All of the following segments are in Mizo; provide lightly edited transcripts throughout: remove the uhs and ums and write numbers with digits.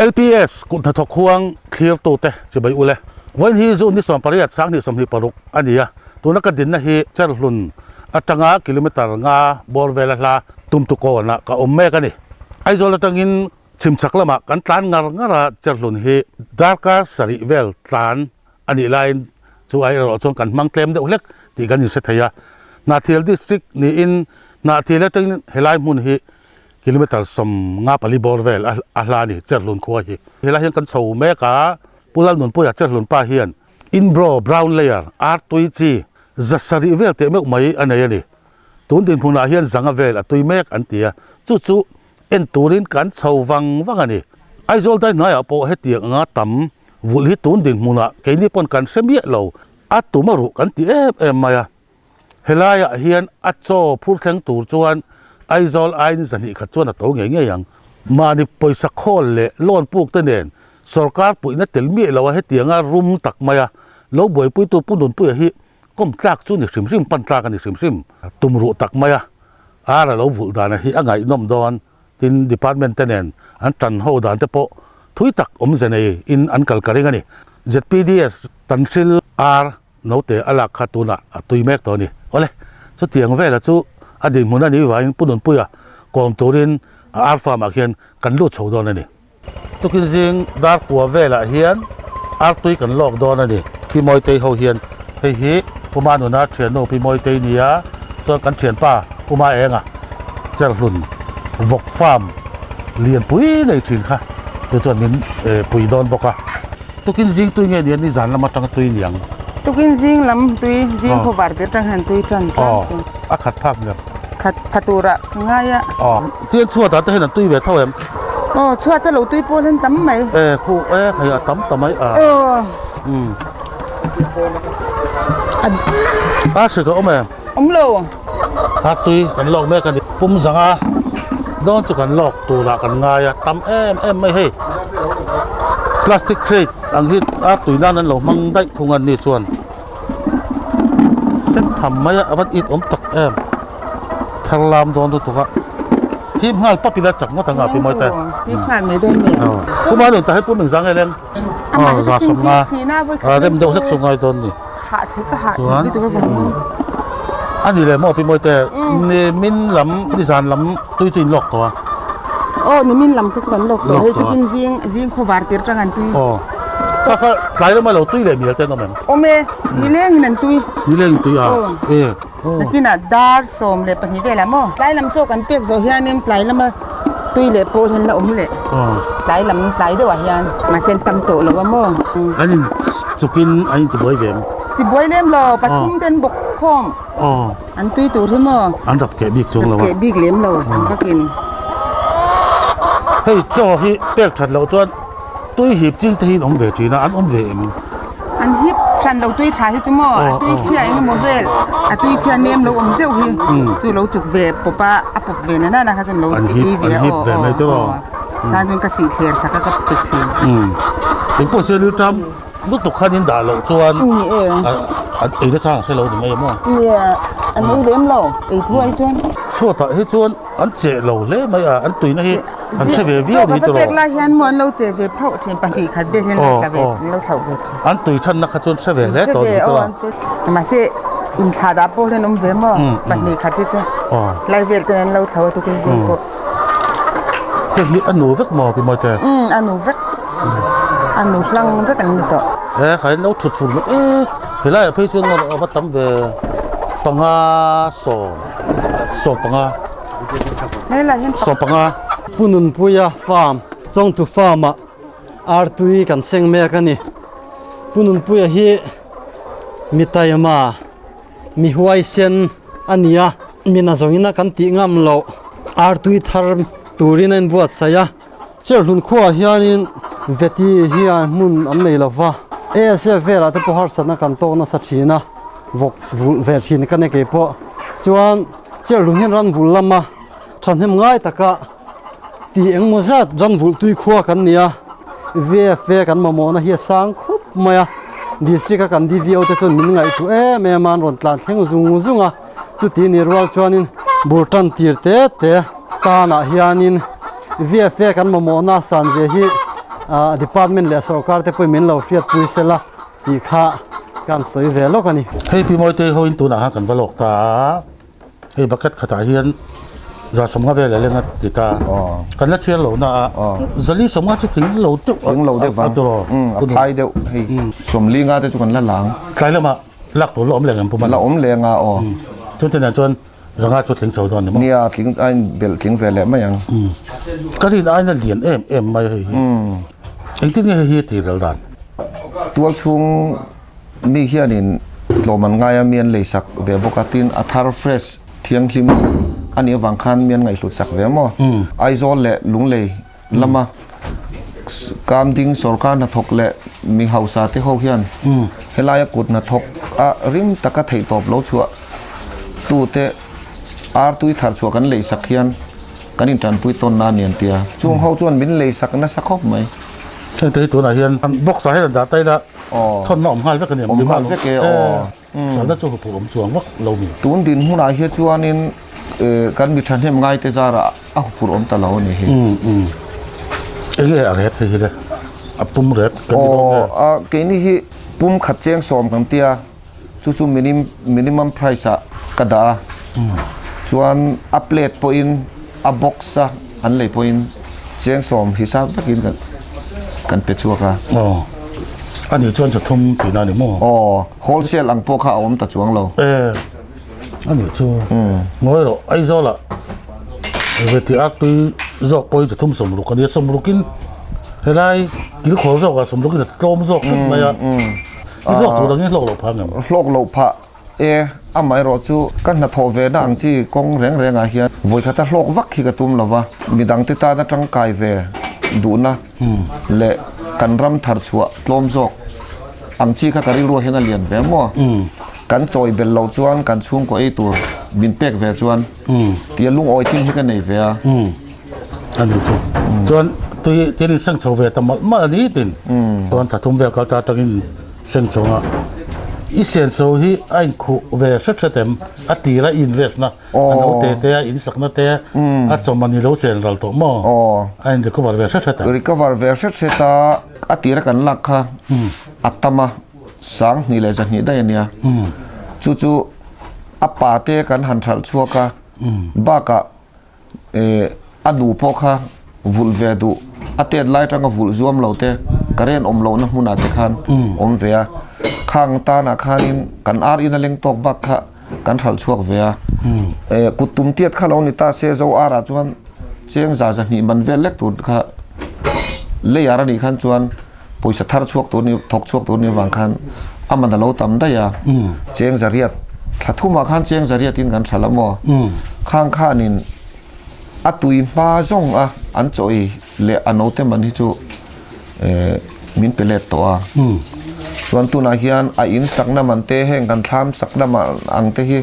LPS kut hnathawk huang thlirtute chibai ule. Vawiin hi June ni 18 2026 a ni a, tuna ka dinna hi Cherhlun atanga kilometre nga bawr vela hla Tumtukawnah ka awm mek a ni. Aizawl atangin chhimchhak lamah kan tlan ngar ngar a, Cherhlun hi darkar sarih vel tlan a nih laiin chu ai erawh chuan kan hmang tlem deuh hlek tih kan inhre thei a. Hnahthial District niin Hnahthial atangin helai hmun hi kilometre 54 bawr vel a hla a ni, Cherhlun khua hi. Helai hian kan chho mek a, Pu Lalnunpuia Cherhlun pa hian Inbro Brown Layer ar tui chi 700 vel teh meuh mai a nei a ni. Tun dinhmunah hian 500 vel a tui mek an ti a, chu chu en turin kan chho vang vang a ni. Aizawl dai hnaiah pawh hetiang anga tam vulh hi tun dinhmunah keini pawn kan hre miah lo, a tum a ruh kan ti em em mai a. Helaiah hian a chaw phur thleng tur chuan Aizawl aiin 200 khat chuan a to ngei ngei ang. Mahni pawisa khawl leh loan puk te nen sorkar puihna tel miah lo a hetianga rum tak mai a lo buaipuitu Pu Nunpuia hi kawm tlak chu ni hrim hrim, pan tlak a ni hrim hrim. Tum ruh tak mai a ar a lo vulh dan hi a ngaihnawm dawn. Tin, department te nen an tan ho dan te pawh thui tak awmze nei in an kal ka ring a ni. ZPDS Tanhril ar Naute a lak kha tunah a tui mek tawh a ni. Awle, chutiang vela chu a dinhmun a nih vangin Pu Nunpuia kawm turin a ar farm ah khian kan lut chho dawn a ni. Tukin zing dar kua velah hian ar tui kan lawk dawn a ni. Pi Mawitei ho hian hei hi Pu Manuna thiannu Pi Mawitei nia chuan kan thianpa Pu Maenga Cherhlun vawk farm lianpui nei thin kha chu chuan min pui dawn bawk a. Tukin zing tui nge nia nizan lam atanga tui niang? Tukin zing lam tui, zing khaw var tir atang hian tui tan tlang tui. A khat phak nia. Khat pha turah ka ngai a. Tian chhuat ah te hian an tui ve tho em? Aw chhuat a lo tui pawl hian tam mai. E khu e hei a tam ta mai a. A hrik a awm em? Awm lo. A tui kan lawk mek a ni. Pum zanga dawn chu kan lawk turah kan ngai a, tam em em mai hei. Plastic crate ang hi a tui nan an lo hmang daih thung a ni chuan sep tham mai a, a va it awm tak em. Thar lam dawn lutuk a, hip nghal pap ila chak ngawt ang a pi mawi te. Hip nghal mai dawn mi. Pum a rawn ta hei pum engzang nge leng? Amah hi ka sin tir thin a, a rem deuh hlek chu ngai dawn ni. Hah thei ka hah thei lutuk a vang. A ni le maw pi mawi te, nimin lam nizan lam tui chu in lawk tawh a. Aw nimin lam kha chu kan lawk tawh hei tukin zing zing khawvar tir tang an tui. Aw kha kha tlai lama lo tui leh mial te an awm em? Awm e, nilengin an tui. Nilengin tui a, e. Nakinah dar 12 velah maw? Tlai lam chaw kan pek zawh hianin tlai lama tui leh pawl hian la awm leh. Tlai lam tlai deuhah hian mahse an tam tawh lo a maw? An in chukin an intibuai ve em? Tibuai lem lo, pathum ten bawk khawm an tui tur hi maw? An rap keh bik chuang lo a. Rap keh bik lem lo an vakin. Hei chaw hi pek that loh chuan Tui hip ching te hi an awm ve thin a, an awm ve em? An hip hran lo tui tha hi chu maw, a tui chhia eng emaw vel, a tui chhia nem lo awm zeuh hi chu lo chuk ve pawp a, a pawp ve na nana kha chuan lo ti tui ve a, aw aw aw, chuan chuan ka sih thler sak a ka pe thin. Engpawh se rilṭam lutuk khan in dah loh chuan an ei nasa ang hre lo ni mai a maw? Nia, an ei lem lo, ei thuai chuan. Chhuatah hi chuan An che lo hle mai a, an tuina hi an hre ve viau ni tawh. Chaw ka va pek lai hian maw an lo che ve phauh thin, pahnih khat vel hian lo thla ve thin, an lo thlauh ve thin. An tui chhanna kha chuan hre ve hle tawh ni tawh a. Mahse inthlah dah pawh hian awm ve maw, pahnih khat hi chu lai vel ten an lo thlauh a tukin zing pawh. Hei hi a nu vek maw pi Mawite? Umm a nu vek, a nu hlang vek an ni tawh. He kha in lo thut fur mai e, helaiah phei chuan a va tam ve panga sawm. 15 15. Pu Nunpuia farm, Chawngtu farm ah artui kan seng mek a ni. Pu Nunpuia hi mi taima, mi huaisen a ni a, mi nazawngin a kan tih ngam loh artui thar turin a inbuatsaih a. Cherhlun khuaah hianin Veti hian hmun an nei lo va, ASF velah te pawh harsatna kan tawk nasa thin a, vawk vulh ve thin ka ni kei pawh. Chuan Cherhlun hian ran vulh lama thahnem ngai taka tih engmaw zat ran vulh tui khua kan ni a, VFA kan mamawhna hi a sang khup mai a, district a kan DVO te chuan min ngaihtuah em em a, an rawn tlan thleng zung zung a, chuti ni rual chuanin bur tan tir te te tanah hianin VFA kan mamawhna san zia hi. Department leh sorkar te pawhin min lo hriatpui sela tih kha kan sawi ve lawk a ni. Hei Pi Mawitei hoin tunah khan kan va lawk ta a, hei bucket khatah hian za sawmnga vel a leng a ti ta, kan la chhiar lo na a, zali sawmnga chu tling lo deuh a tawh a phai deuh hei sawmlinga te chu kan la lang. Tlai lamah lak tur la awm leng em pu Mana? La awm leng a aw. Chute nen chuan Zanga chu tling chho dawn ni maw? Nia, tling a in belh tling ve leh mai ang. Ka rin aiin a lian em em mai hei hi. Engtin nge hei hi tih ral dan? Tual chhung mi hianin tlawm an ngai a, mi an lei sak ve bawk a, tin a thar fresh thianghlim a nih avang khan mi an ngaihhlut sak ve maw? Aizawl leh Lunglei lama kam ding sorkar hnathawk leh mi hausa te ho hian helaia kut hnathawk a rim taka theihtawp lo chhuah tute ar tui thar chhuah kan lei sak hian kan intanpui tawn na a ni an ti a. Chung ho chuan min lei sak nasa khawp mai. Heng te hi tunah hian box ah hian an dah ta ila thawnna awm nghal vek a ni. Awm nghal vek e aw. Salna chu huphurh awm chuang vak lo mi. Tun dinhmunah hian chuanin kan mi thahnem ngaite zarah a huphurh awm ta lo a ni hi. Enge a ret hei hi le? A pum ret kan ti dawn nge? Aw, keini hi pum khat cheng sawm kan tia, chu chu minimum price ah ka dah a. Chuan a plate pawhin a box a an lei pawhin cheng sawm hisap vekin kan pe chhuak a. Aw, a nih chuan chathum tihna a ni maw? Aw. Wholesale ang pawh kha a awm ta chuang lo. E, a nih chu. Ngawi rawh, Aizawlah veti ar tui zawk pawhin chathum sawmruk a nia, sawmrukin helai kilkhawr zawkah sawmrukin a tlawm zawk tlat mai a. I hlawk tur angin hlawk loh phah ang em? Hlawk loh phah e, amaherawh chu ka hnathawh ve na ang chi kawng reng rengah hian vawikhat a hlawk vak hi ka tum lo va, midangte tana tangkai ve duhna leh kan ram thar chhuah tlawm zawk ang chi kha ka rilruah hian a lian ve maw? Kan chawi belh loh chuan kan chhungkaw ei tur min pek ve chuan tia lungawi thing hi ka nei ve a. A ni chu. Chuan tui tin in seng chho ve ta malh malh a ni tin. Chuan thla thum vel kal ta atangin seng chho a. I senso hi a inkhuh ve hret hret em? A tira i invest na. A no te te a in sakna te a chawm a ni lo sen ral tawh maw? A in recover ve hret hret a. Recover ve hret hret a, a tira kan lak kha a tam a, sang hnih leh zahnih daih a nia. Chu chu a pa te kan han hralh chhuak a, bakah a nu pawh kha vulh ve duh, a tet lai atanga vulh zuam lo te, current awm lohna hmunah te khan awm ve a. Khang tanah khanin kan ar in a leng tawk bak kha kan hralh chhuak ve a. Kut tum tiat kha lo ni ta se zo arah chuan cheng za zahnih man vel lek tur kha layer a nih khan chuan pawisa thar chhuak tur ni thawk chhuak tur ni avang khan a man a lo tam daih a. Cheng zariat thla thumah khan cheng zariatin kan hralh a maw? Khang khanin a tui hma zawng a an chawi leh a naute man hi chu min pe let tawh a. Chuan tunah hian a in sakna man te heng kan thlam sakna ang te hi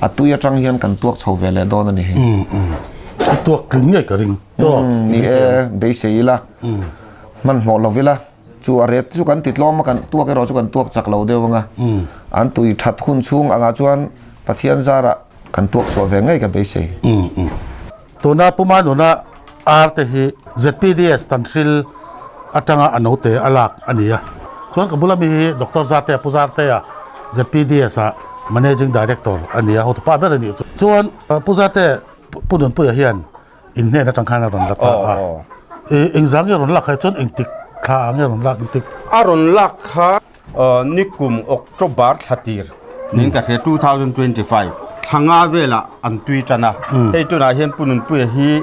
a tui atang hian kan tuak chho ve leh dawn a ni hi. A tuak tling ngei ka ring tawh. Ni e, beisei ila, hmanhmawh lo ila. Chu a ret chu kan ti tlawm a, kan tuak erawh chu kan tuak chak lo deuh ang a. An tui that hun chhung angah chuan Pathian zarah kan tuak chhuah ve ngei ka beisei. Tuna Puma nuna ar te hi ZPDS Tanhril atanga a note a lak a ni a. Chuan ka bula mi hi Doctor Zartea Pu Zartea ZPDS ah Managing Director a ni a, hotupa ber a nih chu. Chuan Pu Zarte Pu Nunpuia hian In hnen atang khan a rawn la ta a. Engzah nge rawn lak kha chuan engtik thla ah nge rawn lak engtik? A rawn lak kha nikum October thla tir niin ka hria 2025 thla nga velah an tui tan a. Hei tunah hian Pu Nunpuia hi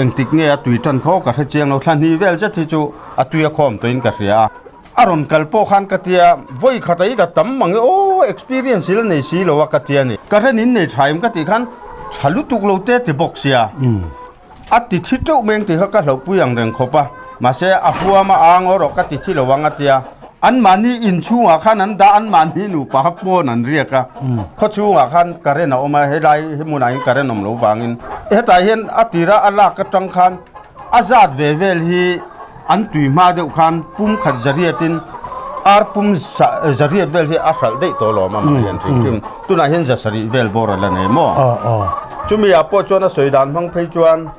engtik nge a tui tan kho ka hre chiang lo thla hnih vel zet hi chu a tui a khawm tawhin ka hria a. A rawn kal pawh khan ka tia vawi khat a i la tam mang e aw experience i la nei si lo a ka tia ni. Ka hrenin nei tha em ka tih khan tha lutuk lo te ti bawk sia. A ti thi teuh meng tih kha ka hlauhpui ang reng khawp a. Mahse a huam a ang aw rawh ka ti thi lo ang a tia. Anmahni inchhungah khan an dah anmahni nupa kha pawn an riak a. Khaw chhungah khan current a awm a helai hmunah hian current awm lo vangin hetah hian a tira a lak atang khan A zat ve vel hi an tui hma deuh khan pum khat zariatin ar pum zariat vel hi a hralh daih tawh lawm a mah hian hrim hrim. Tunah hian zasarih vel bawr a la nei maw? Chumi ah pawh chuan a sawi dan hmang phei chuan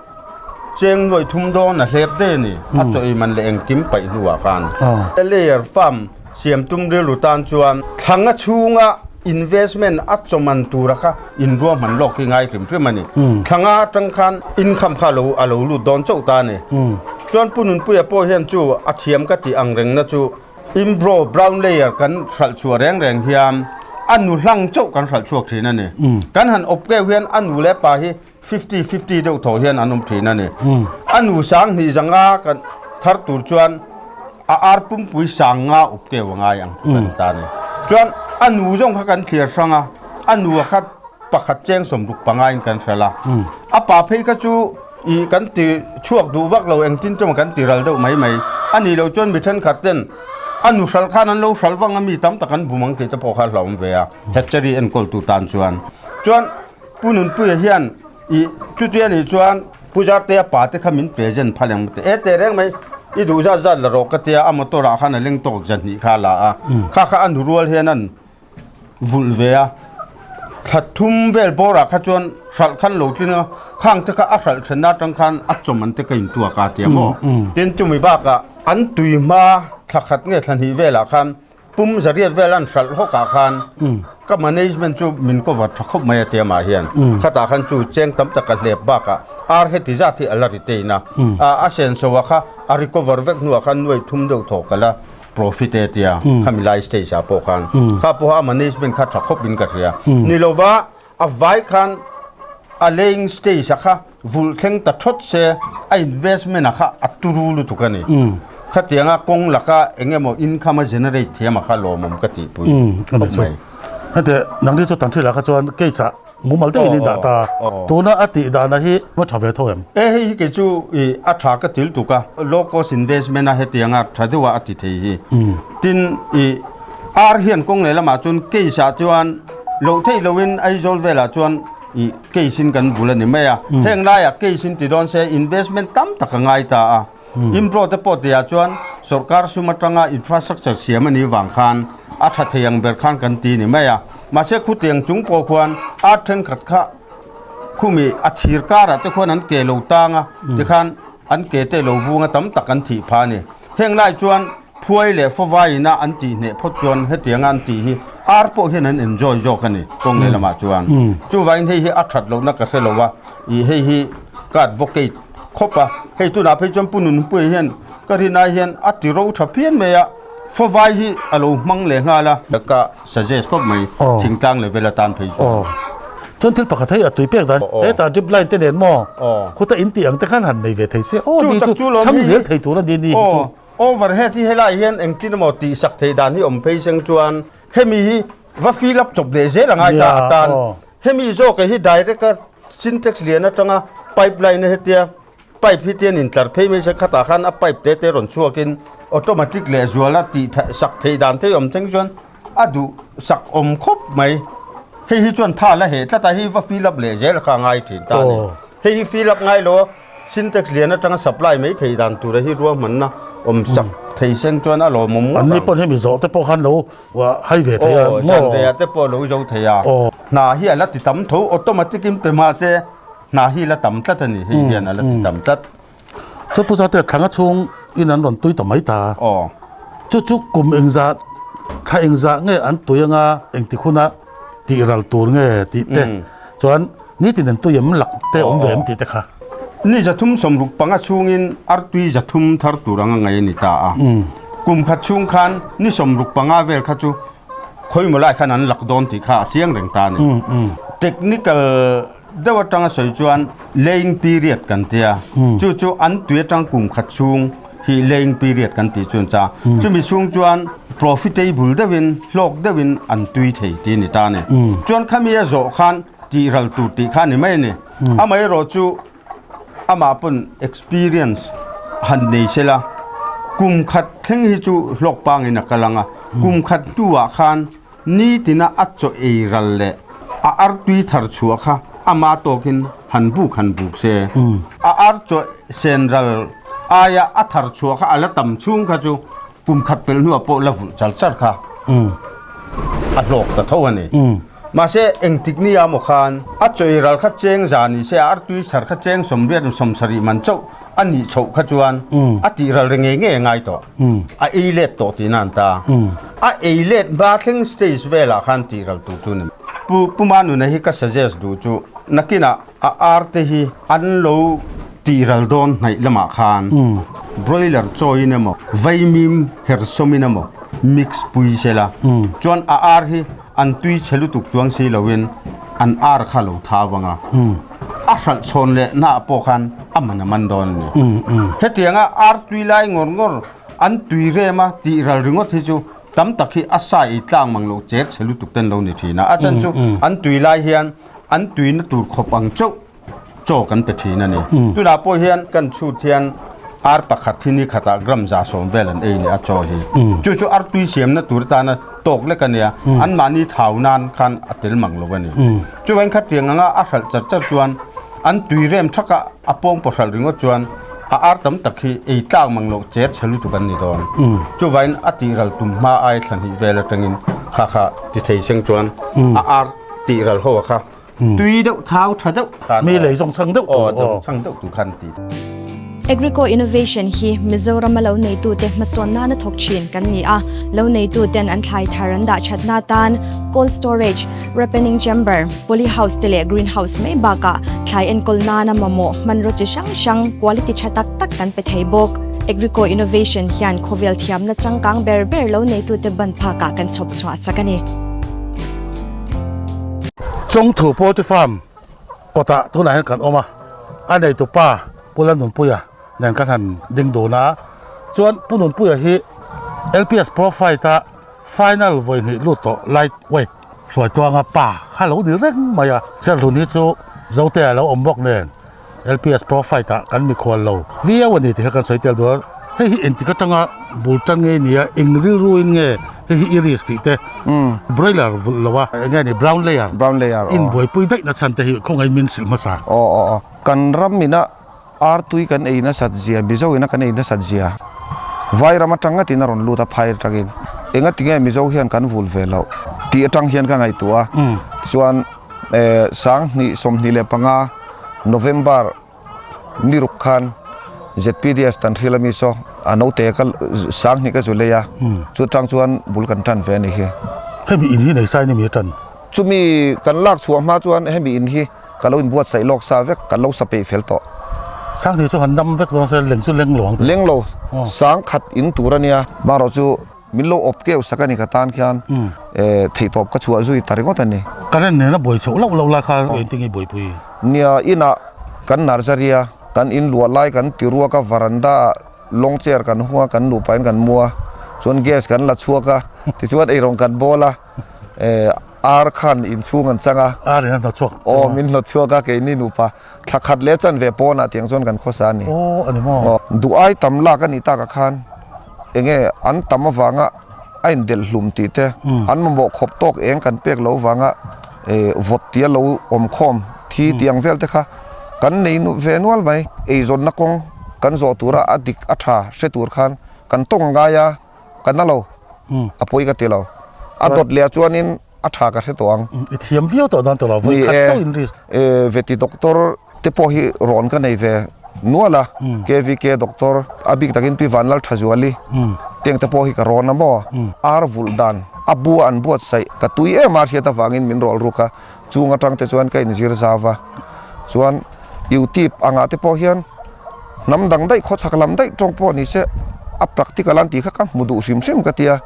Cheng nuaih thum dawn a hlep daih a ni, a chaw ei man leh engkim paih hnuah khan. Layer farm siam tum rilru tan chuan thlanga chhunga investment a chaw man tura kha inruahman lawk hi ngai hrim hrim a ni. Thlanga atang khan income kha lo a lo lut dawn chauh ta a ni. Chuan Pu Nunpuia pawh hian chu a thiam ka tih ang rengna chu Imbro brown layer kan hralh chhuah reng reng hian a nu hlang chauh kan hralh chhuak thin a ni. Kan han awp keuh hian a nu leh pa hi 50 50 deuh thaw hian an awm thin a ni. A nu sang hnih zanga kan thar tur chuan a ar pumpui sang nga up keu a ngai ang tih kan ta a ni. Chuan a nu zawng kha kan thliar hrang a, a nu a kha pakhat cheng sawmruk panga in kan hralh a. A pa phei kha chu ih kan ti chhuak duh vak lo engtin temaw kan ti ral deuh mai mai. A nih loh chuan mi thenkhat ten a nu hralh khan an lo hralh vang a mi tam tak an bum ang tih te pawh kha a hlauhawm ve a, hatchery enkawltu tan chuan. Chuan Pu Nunpuia hian i chuti a nih chuan Pu Zartea pa te kha min present phal ang te e teh reng mai i duh zat zat la rawh ka tia a motor ah khan a leng tawk zahnih kha a la a kha kha a nu rual hian an vulh ve a thla thum vel bawr ah kha chuan hralh khan lo tling a khang te kha a hralh then na atang khan a chawm an te ka intuak a tia maw tin chumi bakah an tui hma thla khat nge thla hnih velah khan Pum zariat vel an hralh hawk ah khan ka management chu min cover tha khawp mai a ti amah hian khatah khan chu cheng tam tak a hlep bakah ar heti zat hi a la retain a, a senso ah kha a recover vek hnuah khan nuai thum deuh thawh ka la profit e tia khami lai stage ah pawh khan kha pawha a management kha tha khawp in ka hria ni lova a vai khan a laying stage ah kha Vulh thleng ta thawt se a investment a kha a turu lutuk a ni. Khatianga kawng laka eng emaw income a generate thiam a kha lawmawm ka tihpui khawp mai. Hete nangni chu tan thil ah kha chuan cage ah mumal deuhin in dah ta. Tuna a tih dana hi a tha ve tho em? E hei hi kei chu i a tha ka til tuk a, low cost investment a hetianga tha deuh a a ti thei hi. Tin i ar hian kawng leh lamah chuan cage ah chuan loh theih lohin Aizawl velah chuan I case in kan bul a ni mai a, heng laiah case in ti dawn se investment tam tak a ngai ta a. Impro te pawh tihah chuan sorkar sum atanga infrastructure siam a nih vang khan a tha thei ang ber khan kan ti ni mai a. Mahse khutiang chung pawh khuan art thenkhat kha khumi a thir karah te khuan an ke lo tang a, tikhan an ke te lo vung a tam tak an thih phah a ni. Heng lai chuan Phuai leh fawvai ina an tih hneh phawt chuan hetianga an tih hi ar pawh hian an enjoy zawk a ni kawng leh lamah chuan. Chuvangin hei hi a that lohna ka hre lo a, ih hei hi ka advocate khawp a, hei tunah phei chuan Pu Nunpuia hian ka rin ai hian a ti ro tha phian mai a, fawvai hi a lo hmang leh nghal a. Ka suggest khawp mai thingtlang level atan phei chuan. Chuan thil pakhat hei a tui pek dan hetah drip line te nen maw khuta in tih ang te khan han nei ve thei se aw ni chu chhang zel thei tur a ni ni hi chu. Overhead hi helai hian engtin emaw tihsak theih dan hi awm phei seng chuan hemi hi va fill up chawp leh zel a ngai ta atan hemi zawk hi direct a syntax lian atanga pipeline a hetia pipe hi tian intlar phei mai se khatah khan a pipe te te rawn chhuakin automatic leh zuala tih sak theih dan thei awm thleng chuan a duh sak awm khawp mai. Hei hi chuan tha la heh tlat a, hei va fill up leh zel kha a ngai thin ta a ni. Hei hi fill up ngai lo a, Sintex lian atanga supply mai thei dan tura hi ruahmanna awm sak thei seng chuan a lawmawm ngawt ang. Anni pawn hemi zawh te pawh khan lo hai ve thei a maw? Aw, zan ve ah te pawh lo zo thei a. Hna hi a la ti tam tho, automatic in pe hma se hna hi la tam tlat a ni, hei hian a la ti tam tlat. Chu Pu Zate thlanga chhung in an rawn tui ta mai ta. Chu chu kum engzah thla engzah nge an tui anga engtik huna tih ral tur nge tih te chuan nitin an tui em lak te awm ve em tih te kha. Ni 365 chhungin artui 300 thar tur anga ngaih a ni ta a. Kum khat chhung khan ni 65 vel kha chu khawimaw lai khan an lak dawn tih kha a chiang reng ta a ni. Technical Deuh atanga sawi chuan laying period kan tia, chu chu an tui atang kum khat chhung hi laying period kan tih chuan cha, chumi chhung chuan profitable deuhin hlawk deuhin an tui thei tih a ni ta a ni. Chuan khami a zawh khan tih ral tur tih kha a ni mai a ni. Amaherawh chu amah pawn experience han nei sela, kum khat thleng hi chu hlawk pangin a kal ang a, kum khat hnuah khan Nitina a chaw ei ral leh a artui thar chhuah kha ama tawkin han buk han buk se. A ar chaw sen ral aia a thar chhuah kha a la tam chhung kha chu kum khat pelh hnuah pawh la vulh char char kha a hlawk ta tho a ni. Mahse engtik ni a maw khan a chawi ral kha cheng za ni se a artui thar kha cheng sawmriat sawmsarih man chauh a nih chhoh kha chuan a tih ral ri ngei ngei a ngai tawh. A ei let tawh tihna an ta. A ei let hma thleng stage velah khan tih ral tur chu a ni. Pu Puma nuna hi ka suggest duh chu nakinah a ar te hi an lo tih ral dawn hnaih lamah khan broiler chawiin emaw vaimim hersawmin emaw mix pui sela chuan a ar hi An tui chhe lutuk chuang si loin an ar kha lo thau ang a, a hralh chhawn leh naah pawh khan a man a man dawn a ni. Hetianga ar tui lai ngawr ngawr an tui rem a tih ral ringawt hi chu tam tak hi a sa ei tlang mang loh cher chhe lutuk ten lo ni thin a, a chan chu an tui lai hian an tuina tur khawp ang chauh chaw kan pe thin a ni. Tunah pawh hian kan chhut hian ar pakhat hi ni khatah gram 110 vel an ei ni a chaw hi. Chu chu ar tui siamna tur atana tawk lek a nia, anmahni thau nan khan a tel mang lo a ni. Chuvain khatiang anga a hralh char char chuan an tui rem thaka a pawng pawh hralh ringawt chuan a ar tam tak hi ei tlak mang loh cher chhe lutuk an ni dawn. Chuvain a tihral tum hma ai thla hnih vel atangin kha kha ti thei seng chuan a ar tihral ho a kha Tui deuh thau tha deuh khan Mi lei zawng chhang deuh tur aw. Chhang deuh tur khan ti. Agrico Innovation hi Mizorama lo neitute hmasawn nana thawk thin kan ni a, lo neituten an thlai thar an dah thatna tan cold storage, ripening chamber, poly house te leh green house mai bakah thlai enkawl nana mamawh hmanraw chi hrang hrang quality tha tak tak kan pe thei bawk. Agrico Innovation hian khawvel thiamna changkang ber ber lo neitute ban phakah kan chhawp chhuah sak a ni. Chawngthu Poultry Farm kawtah tunah hian kan awm a, a neitu pa Pu Lalnunpuia nen kan han ding dun a, chuan Pu Nunpuia hi LPS Pro Fight a final vawi hnih lut tawh light weight hruaituanga pa kha lo ni reng mai a, Serhlun hi chu Zotea lo awm bawk nen LPS Pro Fight ah kan mikhual lo viau a ni tih kha kan sawi tel duh a, hei hi engtik atanga bul tan nge nia eng rilru in nge hei hi iris tih te broiler vulh lo a eng nge ni brown layer brown layer in buaipui daih na chhan te hi khawngaih min hrilh hmasa. Aw aw aw kan ram ina ar tui kan ei nasat zia Mizo ina kan ei nasat zia vai ram atang ngatin a rawn lut a phai atangin engatinge Mizo hian kan vul ve loh tih atang hian ka ngaihtuah a tichuan 2025 November ni ruk khan ZPDS tan hril ami saw a note ka 2000 ka zu lei a chu tang chuan bul kan tan ve a ni hi. Hemi in hi nei sai ni mi atan? Chumi kan lak chhuah hma chuan hemi in hi ka lo inbuatsaih lawk sa vek, kan lo sa peih fel tawh. 2000 chu han dam vek dawn se leng chu leng lo ang. Leng lo, 10,000 in tur a nia, marawh chu Min lo awp keuh sak a ni ka tan khian theihtawp ka chhuah zui ta ringawt a ni. Current nena buai chhoh loh loh lai kha engtin nge buaipui? Nia, inah kan nursery a, kan in luah lai kan ti ruak a, varanda ah long chair kan hung a, kan nupa in kan mu a, chuan gas kan la chhuak a, tichuan eirawng kan bawl a, ar khan inchhung an chang a. Ar in a hnawt chhuak. Aw, min hnawt chhuak a, keini nupa thla khat leh chanve pawnah tiang chuan kan khawsa a ni. Aw, a ni maw? Duh ai tam lak a nih takah khan. Enge an tam avanga a indelh hlum tih te, an mamawh khawp tawk eng kan pek lo avanga vawt tia lo awm khawm thi tih ang vel te kha kan nei ve nual mai. Eizawnna kawng kan zawh tura a dik a tha hre tur khan kan tawng ngai a, ka na lo, a pawi ka ti lo. A dawt leh ah chuanin a tha ka hre tawh ang. I thiam viau tawh dan tawh lo, vawi khat chauh in risk. Veti doctor te pawh hi rawn ka nei ve nual a, KVK doctor a bik takin Pi Vanlal Thazuali teng te pawh hi ka rawn a maw, ar vulh dan a bua an buatsaih ka tui em a hriat avangin min rawl ruk a, chung atang te chuan ka inzir zau a, chuan YouTube angah te pawh hian hnam dang daih khawchhak lam daih tawng pawh ni se a practical an tih kha ka hmu duh hrim hrim ka tia,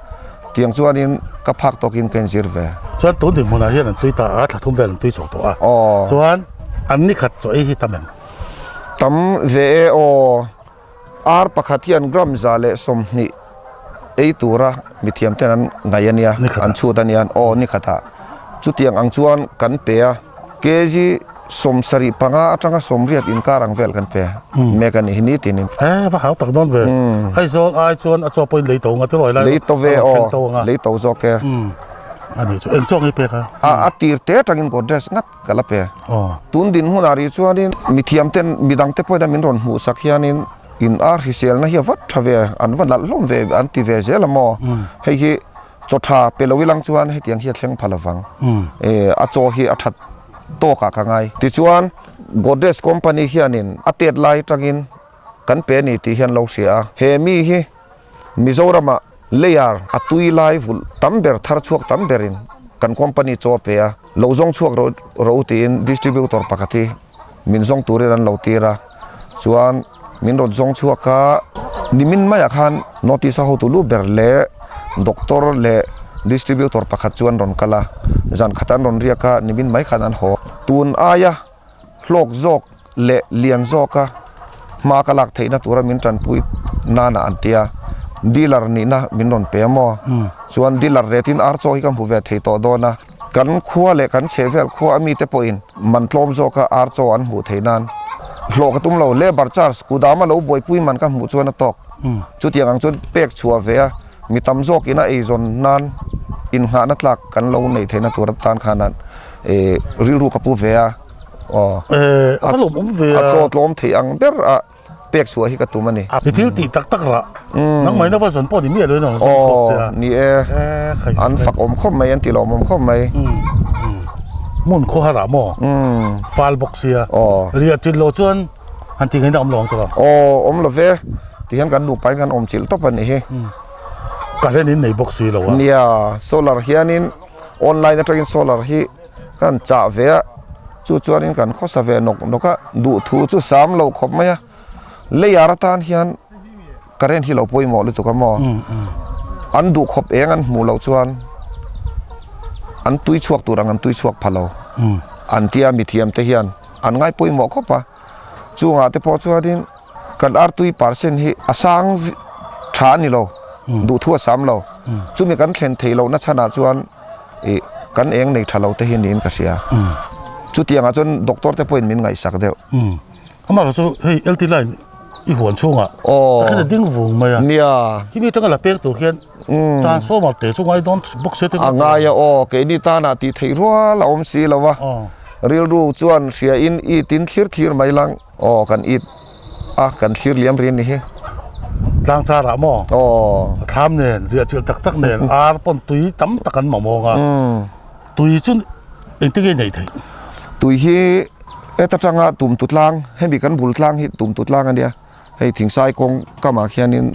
tiang chuanin ka phak tawkin ka inzir ve. Chuan tun dinhmunah hian an tui ta a, thla thum vel an tui chho tawh a, chuan an ni khat chaw ei hi tam em? Tam ve e aw, ar pakhat hian gram 120 ei tura mithiam ten an ngaih a nia, an chhut a nia, aw ni khatah chutiang ang chuan kan pe a. Kg 75 atanga 80 inkar ang vel kan pe mek a ni hi nitinin. He va hau tak dawn ve. Aizawl ai chuan a chaw pawhin lei to anga ti ruai lai. Lei to ve aw, lei to zawk e. A ni chu eng chaw nge pek a? A tir te atangin Godrej ngat ka la pe. Tun dinhmunah rih chuanin mithiam ten midang te pawhin a min rawn hmuh sak hianin in ar hriselna hi a vat tha ve, an va nalh hlawm ve an ti ve zel a maw? Hei hi. Chaw tha pe lo ilang chuan hetiang hi a thleng pha lovang. A chaw hi a that tawkah ka ngai. Tichuan, Godrej company hianin a tet lai atangin kan pe a ni tih hian lo hria a. He mi hi Mizoramah layer a tui lai vulh tam ber thar chhuak tam berin kan company chaw a pe a. Lo zawng chhuak rawh u tiin distributor pakhat hi min zawng turin an lo tir a. Chuan min rawn zawng chhuak a, nimin maiah khan notice a hotu lu ber leh doctor leh distributor pakhat chu an rawn kal a, zan khat an rawn riak a, nimin mai khan an haw. Tun aia hlawk zawk leh lian zawka hma ka lak theihna tura min tanpui nana an ti a, dealer nihna min rawn pe a maw? Chuan dealer retin ar chaw hi ka hmu ve thei tawh dawn a. Kan khua leh kan chhehvel khua a mite pawhin man tlawm zawka ar chaw an hmuh theih nan hlawh ka tum lo. Labour charge kudama lo buaipui man ka hmuh chuan a tawk. Chutiang ang chuan pek chhuah ve a, mi tam zawkin a eizawn nan innghahna tlak kan lo neih theihna tur atan khan rilru ka pu ve a. Aw. A chaw tlawm theih ang ber a. pek chhuah hi ka tum a ni. I thil tih tak tak rah. Nangmah in a va zawn pawh ni miah lo in a rawn zawn chhuak che a. Aw ni e. An fak awm khawp mai, an ti lawmawm khawp mai. Hmun khaw harah maw? Fal bawk sia. Riah chilh loh chuan han ti ngei na awm lo ang tawh lo. Aw awm lo ve. Tihian kan nupa in kan awm chilh tawp a nih hi. Current in nei bawk si lo a. Nia, solar hianin online atangin solar hi Kan chah ve a, chu chuanin kan khawsa ve nawk nawk a, duhthu chu sam lo khawp mai a, layer atan hian current hi lo pawimawh lutuk a maw? An duh khawp eng an hmuh loh chuan an tui chhuak tur ang an tui chhuak pha lo an tia mithiam te hian an ngai pawimawh khawp a, chungah te pawh chuanin kan artui percent hi a sang tha a ni lo, duhthu a sam lo, chumi kan thlen theih lohna chhanah chuan. Ih, kan eng nei tha lo te hi niin ka hria. Chutiangah chuan doctor te pawhin min ngaihsak deuh. Amaherawh chu hei LT line i huan chhungah a khen a ding vung mai a. Nia. Khi mi atanga la pek tur khian transformer te chu ngai dawn bawk sia te. A ngai a aw, keini tanah tih theih rual a awm si lo a. Rilru chuan hria in i tin thlir thlir mai lang. Aw kan it a kan thlir liam rin ni hi. Tlang char ah maw? Aw. A thlam nen, riah chilh tak tak nen, ar pawn tui tam tak an mamawng a. Tui chu engtin nge neih theih? Tui hi heta tanga tumtu tlang, hemi kan bul tlang hi tumtu tlang a nia. Hei Thingsai kawng kamah khianin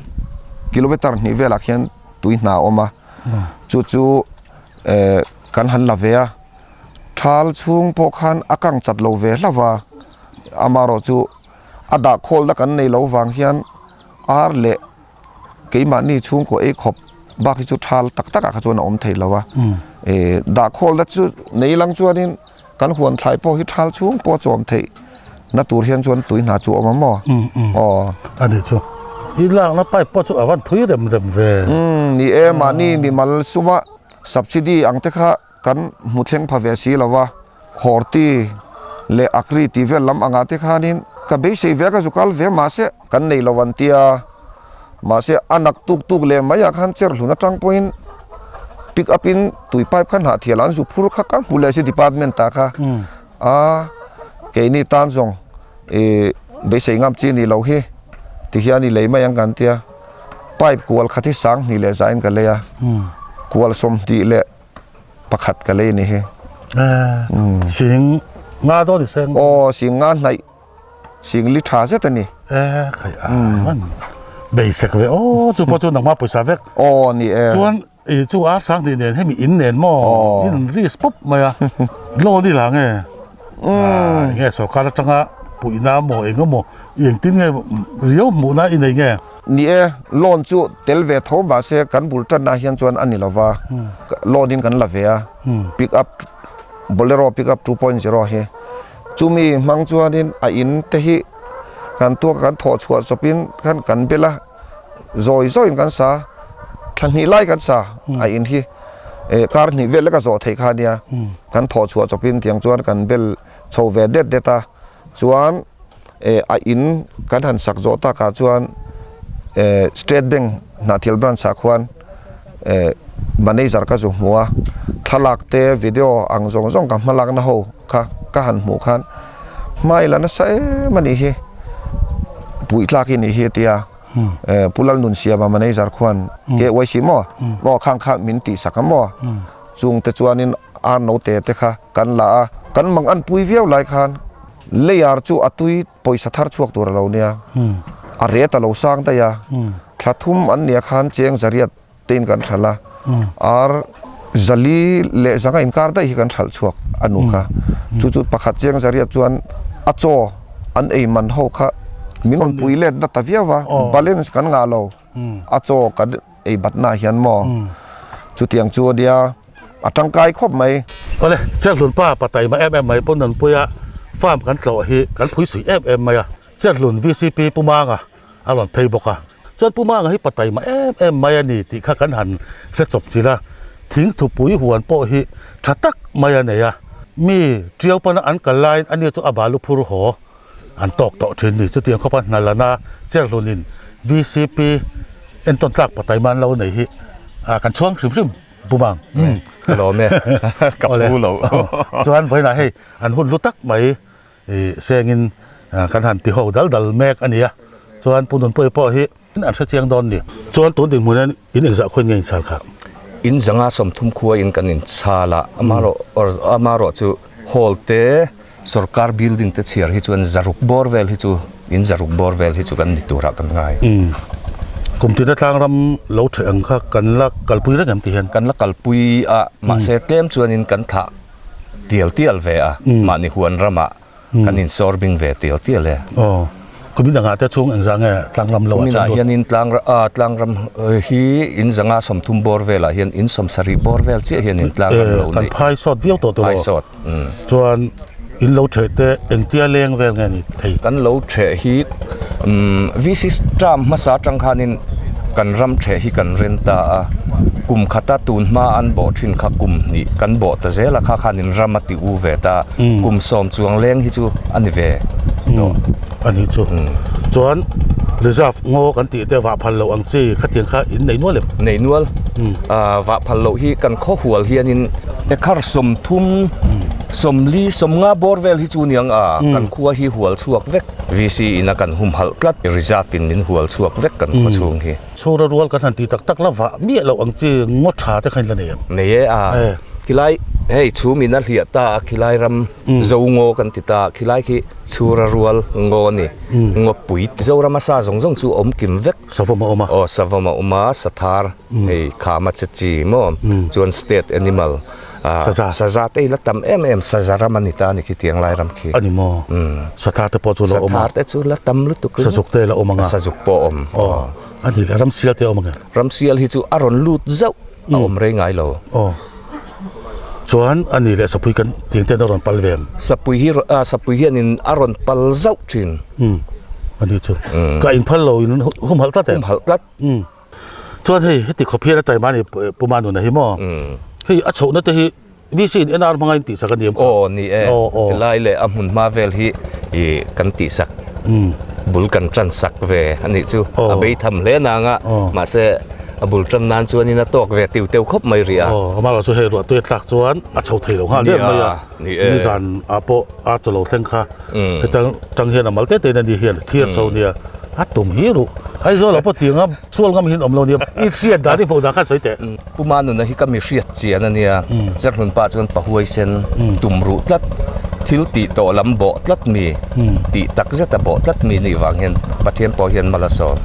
kilometer hnih velah khian tui hna a awm a. Chu chu kan han la ve a. Thal chhung pawh khan a kang chat lo ve hlauh va, amaherawh chu a dah khawlna kan nei lo vang hian ar leh keimahni chhungkaw ei khawp bak hi chu thal tak takah kha chuan a awm thei lo a. Dah khawlna chu nei lang chuanin kan huan thlai pawh hi thal chhung pawh a chawm theih na tur hian chuan tui hna chu a awm a maw? Aw. A nih chu. I lakna pipe pawh chu a van thui rem rem ve. Ni e, mahni mimal suma subsidy ang te kha Kan hmu thleng pha ve si lo va, Horti leh Akri tih vel lam angah te khanin ka beisei ve a, ka zu kal ve mahse kan nei lo an tia, mahse a nak tuk tuk leh mai ah khan cher hlun atang pawhin pick up in tui pipe khan hah thial an zu phur kha ka hmu leh si department ah kha a keini tan zawng ih beisei ngam chi ni lo hi ti hian i lei mai ang kan tia, pipe kual khat hi sang hnih leh zain ka lei a, kual 20 leh pakhat ka lei ni hi. Sing nga dawn i seng. Aw sing nga hnaih sing li tha zet a ni. Khai a man beisek ve aw chu pawh chu nangmah pawisa vek. Aw ni e. Chuan i chu ar sang ni nen hemi in nen maw in risk pawp mai a loan i la nge. Nge sorkar atanga puihna maw eng emaw engtin nge riau hmuhna i nei nge. Ni e, loan chu tel ve tho mahse kan bul tanna hian chuan a ni lova, loan in kan la ve a, pick up Bolero pick up 2.0 hi chumi hmang chuanin a in te hi kan tuak a kan thawh chhuah chawpin khan kan bel a, zawi zawiin kan sa, thla hnih lai kan sa a in hi kar hnih vel lek a zawh theih kha a nia, kan thawh chhuah chawpin tiang chuan kan bel chho ve det det a, chuan. A in kan han sak zawh takah chuan State Bank Hnahthial branch ah khuan manager ka zu hmu a, thlalak te video ang zawng zawng ka hmalakna ho kha ka han hmuh khan hmai la nasa em a nih hi, puih tlak i nih hi a ti a. Pu Lalnunsiama manager khuan KYC maw maw khang kha min tihsak a maw? Chungte chuanin ar note te kha kan la a, kan mang an pui viau lai khan leiar chu a tui pawisa thar chhuak tur a lo nia, a ret a lo sang daih a, thla thum an nia khan cheng zariat tein kan hralh a, ar zali leh zanga inkar daih hi kan hralh chhuak a nu kha. Chu chu pakhat cheng zariat chuan a chaw an ei man ho kha min rawn pui let na ta viau a, balance kan ngah lo, a chaw kan ei batna ah hian maw chutiang chu a nia a tangkai khawp mai. Awle, Cherhlun pa pataima em em mai pawn Nunpuia farm kan tlawh hi kan phui suih em em mai a, Cherhlun VCP Pu Manga a rawn phei bawk a, chuan Pu Manga hi pataima em em mai a ni tih kha kan han hre chawp chilh a, thing thupui huan pawh hi tha tak mai a nei a, mi tiau pana an kal laiin ani chu a balu phur haw an tawk tawh thin ni. Chutiang khawpa hnalana Cherhlunin VCP entawn tlak pataima an lo nei hi kan chhuang hrim hrim Pu Mang. Ka lawm e, ka phu lo. Chuan vawiinah hei an hun hlu tak mai sengin kan han ti ho dal dal mek a ni a, chuan Pu Nunpuii pawh hi an hre chiang dawn ni. Chuan tun dinhmun hian in engzah khuain nge inchhal kha? In zanga sawmthum khua in kan inchhal a, amaherawh chu hall te sorkar building te chhiar hi chuan zaruk bawr vel hi chu in zaruk bawr vel hi chu kan ni turah kan ngai. Kum tina tlangram lo ṭheh ang kha kan la kalpui reng em ti hian? Kan la kalpui a, mahse tlem chuanin kan thlah tial tial ve a, mahni huan ramah kan insawr bing ve tial tial e. Aw, kumin dangah te chhung engzah nge tlangram lo ah chuan lut? Kuminah hianin tlang tlangram hi in zanga sawmthum bawr velah hian in sawmsarih bawr vel chiah hianin tlangram lo nih. Kan phai sawt viau tawh tawh lo. Phai sawt. Chuan in lo ṭheh te engtia leng vel nge ni thei? Kan lo ṭheh hi VC term hmasa atang khanin kan ram ṭheh hi kan ren ta a, kum khata tun hma an bawh ṭhin kha kum hnih kan bawh ta zel a, kha khanin ram a ti u ve ta, kum sawm chuang leng hi chu a ni ve tawh. A nih chu. Chuan reserve ngaw kan tih te vah phal loh ang chi khatiang kha in nei nual em? Nei nual. Vah phal loh hi kan khaw hual hianin ekhar sawmthum, sawmli, sawmnga bawr vel hi chu niang a, kan khua hi hual chhuak vek. VC in a kan humhalh tlat, reserve in min hual chhuak vek kan khaw chhung hi. Chhura rual kan han ti tak tak la vah miah loh ang chi ngaw tha te kha in la nei em? Nei e a, khilai hei chhum in a hliah ta a khilai ram zo ngaw kan ti ta a, khilai khi chhura rual ngaw a ni, ngawpui Zorama sa zawng zawng chu awm kim vek. Savawm a awm a. Aw savawm a awm a, sathar hei khama che chi maw chuan state animal Saza. Saza te hi la tam em em, saza ram a ni ta a ni khi tiang lai ram khi. A ni maw? Sathar te pawh chu la awm a. Sathar te chu la tam lutuk ringawt. Sazuk te la awm ang a. Sazuk pawh a awm. Aw, a ni leh ramsial te a awm ang em? Ramsial hi chu a rawn lut zauh a awm rei ngai lo. Aw, chuan a ni leh sapui kan tiang ten a rawn pal ve em? Sapui hi sapui hianin a rawn pal zauh thin. A ni chu. Ka inphal lo in humhalh tlat em? Humhalh tlat. Chuan hei heti khawp hian a taima ni Pu Manuna hi maw? Hei a chhohna te hi VC in NR hmanga in tihsak a ni em kha? Aw ni e, helai leh a hmun hma vel hi kan tihsak bul kan tan sak ve a nih chu. A bei tham hle nang a, mahse a bul tan nan chuanin a tawk ve tiu teu khawp mai rih a. Aw, amaherawh chu hei ruah tui a tlak chuan a chho thei lo nghal der mai a. Nizan ah pawh a chaw lo thleng kha hetang tang hian a mal te te in a ni hian thir chho nia a tum hi ruh Aizawl ah pawh tiang a sual ngam hian awm lo nia i hriat dan i hmuh dan khan sawi teh. Pu Manuna hi ka mi hriat chian a nia Cherhlun pa chuan pa huaisen tum ruh tlat thil tih tawh lam bawh tlat mi tih tak zet a bawh tlat mi nih vang hian Pathian pawh hian mal a sawm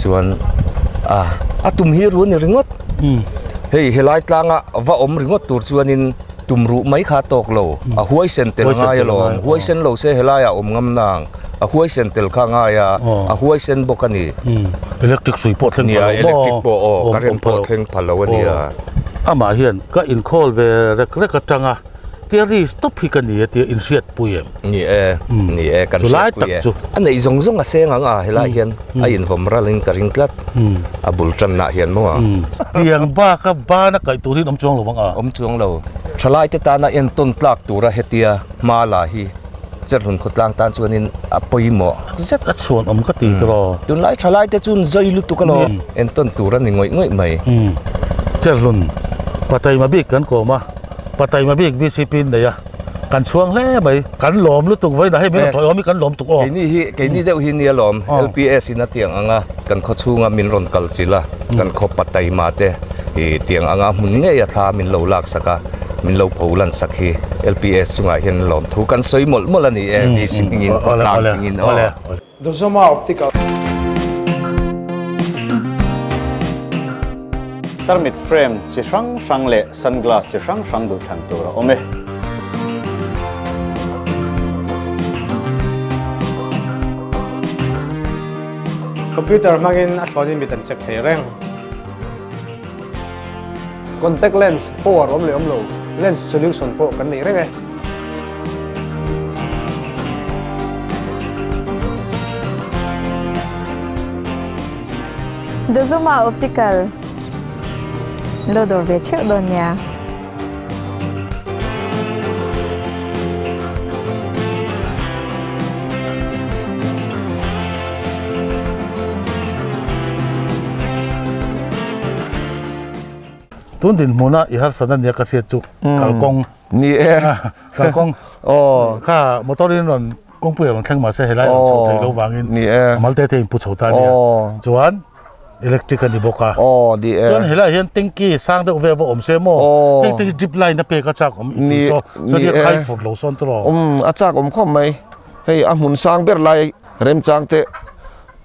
chuan a a tum hi ru a ni ringawt hei helai tlanga va awm ringawt tur chuanin Tum ruh mai kha tawk lo, a huaisen tel ngai alawm, huaisen lo se helaiah awm ngam nang, a huaisen tel kha ngai a, a huaisen bawk a ni. Electric hrui pawh thleng pha lo maw? Nia, electric pawh aw, current pawh thleng pha lo a nia. Amah hian ka inkhâwl ve rek rek aṭanga tia ri stop hi ka ni a tia inhriatpui em? Ni e, ni e, kan hriatpui e. A neih zawng zawng a seng ang a, helaiah hian a invawm ralin ka ring tlat, a bul tannaah hian maw? Tiang baka bana kaih turin awm chuang lo ang a. Awm chuang lo. Thalaite tana entawn tlak tura hetia hma la hi Cherhlun khawtlang tan chuanin a pawimawh zet. A chhuan awm ka ti tiraw. Tunlai thalaite chuan zai lutuk alawm. Entawn tur a ni ngawih ngawih mai. Cherhlun Pataima bik kan kawm a, Pataima bik VCP in nei a. Kan chhuang hle mai. Kan lawm lutuk vawiinah hei min rawn thawi awm hi kan lawm tuk aw. Keini hi keini deuh hi nia lawm LPS in a tiang anga kan khaw chhunga min rawn kal chilh a kan khaw pataima te ih tiang anga hmun ngei a thla min lo lak sak a min lo pho lan sak hi LPS chungah hian lawm thu kan sawi mawlh mawlh a ni e VC hmingin khawtlang hmingin aw. Dozoma Optical. Tarmit frame chi hrang hrang leh sunglass chi hrang hrang duhthlan tur a awm e. Computer hmangin a thlawnin mit an check thei reng. Contact lens power awm leh awm lo, lens solution pawh kan nei reng e. Dozuma Optical lo dawr ve theuh dawn nia. Tun dinhmuna i harsatna nia ka hriat chu kalkawng. Ni e. Kalkawng. Aw. Kha motor in rawn kawngpui a rawn thleng mahse helai rawn chho thei lo vangin Ni e. a mal te te in pu chho ta a nia. Aw. Chuan electric a ni bawk a. Aw ni e. Chuan helai hian tanky sang deuh ve va awm se maw? Aw. Heng te hi drip line a pek a chak awm i Ni tih saw. Chuan ni hi a e. khai fur lo sawn tawh. Um a chak awm khawp mai. Hei a hmun sang ber lai remchang te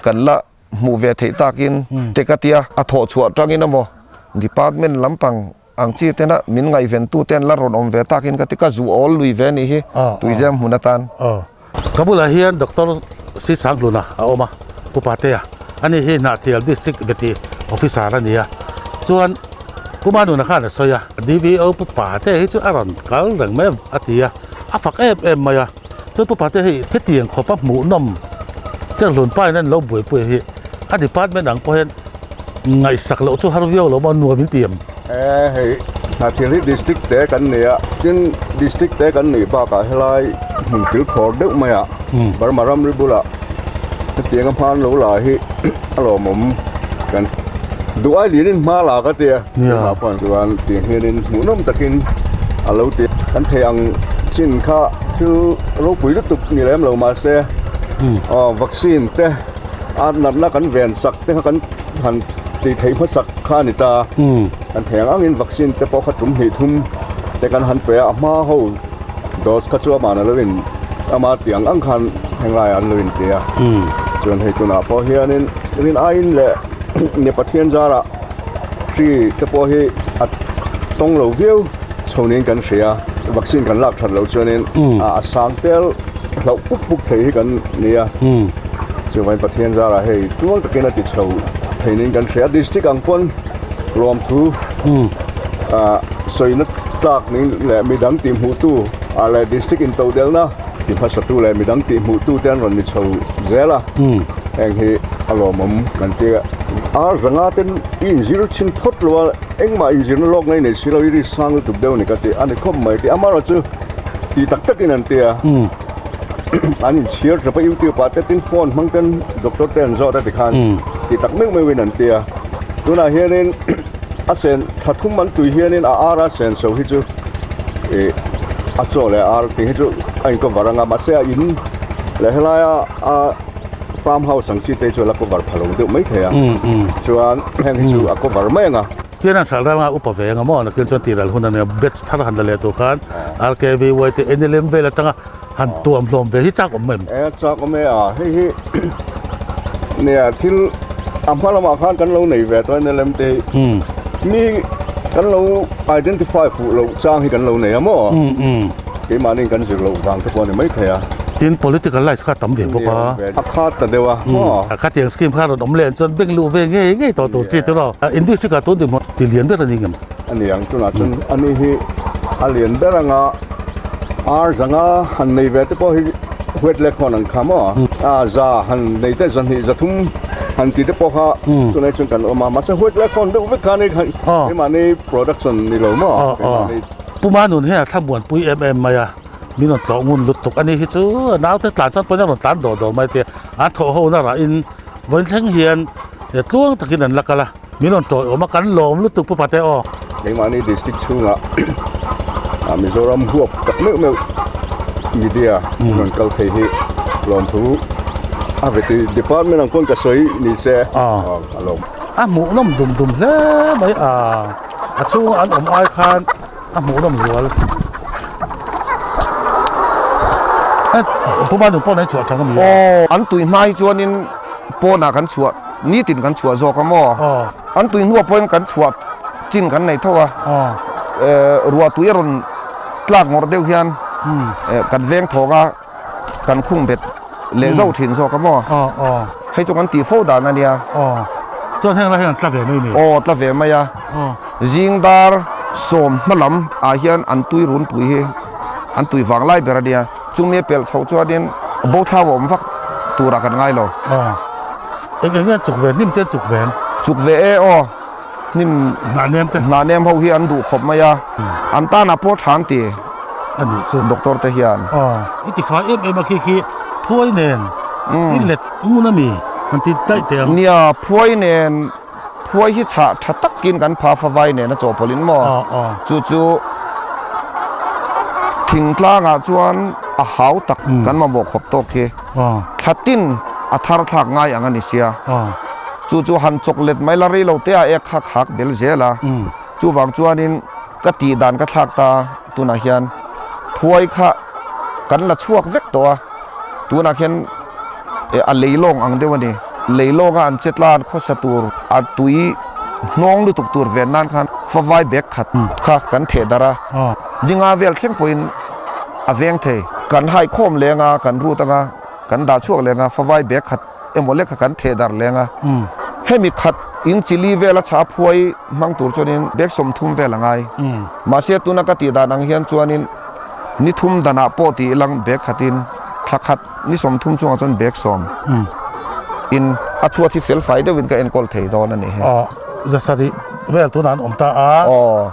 kan la hmuh ve theih takin te ka tia a thawh chhuah tangin emaw department lampang ang chi tena min ngaihven tu te an la rawn awm ve takin ka ti ka zu awl lui ve anih hi tuizem hmun atan. Ka bulah hian Doctor Si Sanghluna a awm a, Pu Patea ani hi Hnahthial District Vety Officer a ni a, chuan Pu Manuna khan a sawi a, DVO Pu Patea hi chu a rawn kal reng mai a ti a, a fak em em mai a. Chuan Pu Patea hei hetiang khawpa hmuhnawm Cherhlun pa in an lo buaipui hi a department ang pawh hian ngaihsak loh chu har viau lo maw nuam in ti em? E hei Hnahthial hi district te kan nei a, tin district te kan neih bakah helai hmun kil khawr deuh maiah Burma ramri bulah hetianga hman lo la hi a lawmawm kan duh ai lianin hma la ka tia. Tunah pawh chuan tiang hianin hmuhnawm takin a lo ti kan thei ang chin kha thil ropui lutuk ni lem lo mahse aw vaccine te a natna kan ven sak te kha kan han tih theih hmasak kha a ni ta kan thei ang angin vaccine te pawh kha tum hnih thum te kan han pe a a hma ho dose kha chu amah lo in ama tih ang ang khan henglai ah an lo inti a chuan hei tunah pawh hianin rin aiin leh ni Pathian zarah. Hri te pawh hi a tawng lo viau chho niin kan hria a, vaccine kan lak that loh chuanin a sang tel hlauh puk puk thei hi kan ni a, chuvangin Pathian zarah hei tluang takin a ti chho thei niin kan hria a, district ang pawn lawmthu sawina tlak ning leh midang tihhmuhtu ah leh district intodelhna ti hmasatu leh midang tihhmuhtu te an rawn ni chho zel a. Heng hi a lawmawm kan ti a, ar zanga ten i inzir chhin phawt lo a, engmah inzirna lawk ngei nei si lo i risk sang lutuk deuh a ni ka ti a ni khawp mai ti amaherawh chu ti tak takin an ti a, an inchhir tawp a youtube ah te tin phone hmang ten doctor te an zawt a tikhan ti tak meuh meuhin an ti a, tunah hianin a sen thla thum an tui hianin a ar a sen so hi chu ih a chaw leh ar tih hi chu a in cover anga mahse a in leh helaia a farm house ang chi te chu a la cover pha lo deuh mai thei a chuan heng hi chu a cover mai ang a. Tin an hral ral nga upa ve anga maw nakin chuan tih ral hun a nia batch thar han la leh tur khan RKVY te NLM vel atanga han tuam hlawm ve hi chak awm em? E chak awm e a hei hi nia thil a hma lamah khan kan lo nei ve tawh NLM te hi mi kan lo identify fuh loh chang hi kan lo nei a maw? Keimahni kan zir loh vang te pawh a ni maithei a. Tin, political lines kha a tam ve bawk a. A khat ta deuh a maw? Khatiang scheme kha rawn awm leh chuan bank luh ve ngei ngei tawh tur chi tiraw? Industry kha tun dinhmun ti lian ber a ni ngem? A ni ang, tunah chuan ani hi a lian ber anga ar zanga han nei ve te pawh hi huat leh khawn ang kha maw? A za han nei te zahnih zathum han ti te pawh kha tunah chuan kan awm a, mahse huat leh khawn deuh vek kha a ni keimahni production ni lo maw? Keimahni. Puma nun hian a thlamuanpui em em mai a, min rawn tlawh ngun lutuk a ni hi chu a naute tlan chuan pawhin a rawn tlan dawr dawr mai te an thawh ho na rahin vawiin thleng hian tluang takin an la kal a, min rawn tawiawm a kan lawm lutuk Pu Pate aw. Keimahni district chhungah Mizoram huap tak meuh meuh Media rawn kal thei hi lawmthu a veti department ang pawn ka sawi ni se a lawm. A hmuhnawm dum dum hle mai a, a chhunga an awm ai khan a hmuhnawm zual. Puma nu pawn an chhuah thang a mi a? Aw, an tui hma hi chuanin pawnah kan chhuah, nitin kan chhuah zawk a maw? An tui hnuah pawhin kan chhuah chin kan nei tho a, ruah tui a rawn tlak ngawrh deuh hian kan veng thawng a, kan khung bet leh zauh thin zawk a maw? Hei chu kan tih fo dan a nia. Chuan heng lai hian an tla ve mai ni? Aw, tla ve mai a. Zingdar sawm hma lam ah hian an tui runpui hi an tui vang lai ber a nia. Chumi a pelh chhoh chuanin bo thlau a awm vak turah kan ngai lo. Eng eng nge an chuk ve? Hnim te an chuk ve em? Chuk ve e aw. Hnim hnah nem te. Hnah nem ho hi an duh khawp mai a. An tanah pawh tha an ti. A nih chu. Doctor te hian. I ti fai em em a khi khi phuai nen i let ngun a mi han ti daih teh ang. Nia, phuai nen phuai hi chhah tha takin kan pha favai nen a chawhpawlh in maw? Chu chu thingtlangah chuan a hau tak kan mamawh khawp tawk khi. Thla tin a thar thlak ngai ang a ni sia. Chu chu han chawk let mai la rei lo te a ek khak hak bel zel a. Chuvang chuanin ka tih dan ka thlak ta tunah hian phuai kha kan la chhuak vek tawh a. Tunah khian a leilawng ang deuh a ni. Leilawnga an che tlan khawsa tur a tui hnawng lutuk tur ven nan khan favai bag khat kha kan theh darh a. Dinga vel thleng pawhin a veng thei. Kan haikhawm leng a, kan rut anga, kan dah chhuak leng a, favai bag khat emaw lek kha kan theh darh leng a. Hemi khat in chili vel a chha phuai hmang tur chuanin bag 30 vel a ngai. Mahse tuna ka tih dan ang hian chuanin ni thum danah pawh tih ilang bag khatin thla khat ni 30 chungah chuan bag 10 in a chhuat hi fel fai deuhin ka enkawl thei dawn a ni hi. Zasarih vel tunah an awm ta a,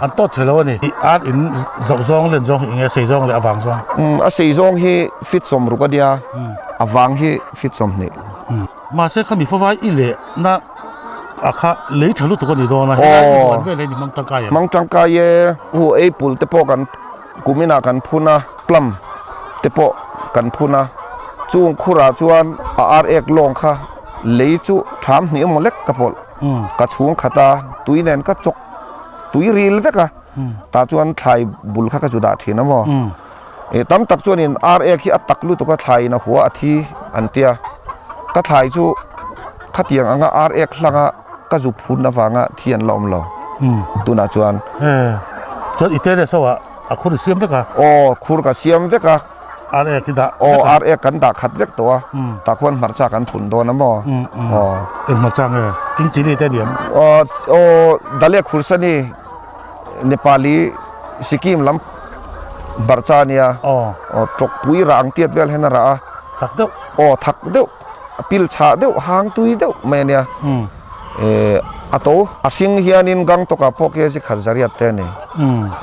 an tawt chhe lo a ni. Ar in zoh zawng len zawng hi eng nge sei zawng leh a vang zawng? A sei zawng hi fit 60 a nia, a vang hi fit 20. Mahse khami favai i leh na a kha lei tha lutuk a ni dawn a, helai i huan vel hi ni hmang tangkai em? Hmang tangkai e, hu apple te pawh kan kuminah kan phun a, plum te pawh kan phun a, chung khurah chuan a ar ek lawng kha lei chu tham hnih emaw lek ka pawlh. Ka chhung khat a, tui nen ka chawk tui ril vek a, tah chuan thlai bul kha ka chu dah thin a maw. Tam tak chuanin ar ek hi a tak lutuk a thlaiin a hua a thi an tia. Ka thlai chu khatiang anga ar ek hlanga ka zu phun avanga thi an la awm lo tunah chuan. Chuan i terrace ho ah a khur i siam vek a? Aw, khur ka siam vek a. Ar ek i dah vek a? Aw, ar ek kan dah khat vek tawh a. Tah khuan hmarcha kan phun dawn a maw? Aw. Eng hmarcha nge? King chilli te a ni em? Aw, aw, Dalek Hursani. Nepali Sikkim lam barh cha a nia. Aw tawkpui rah ang tiat vel hian a rah a. Thak deuh. Aw thak deuh a pil chhah deuh hang tui deuh mai a nia. Eh a to a hring hianin Gangtok ah pawh kg khat zariat te a ni.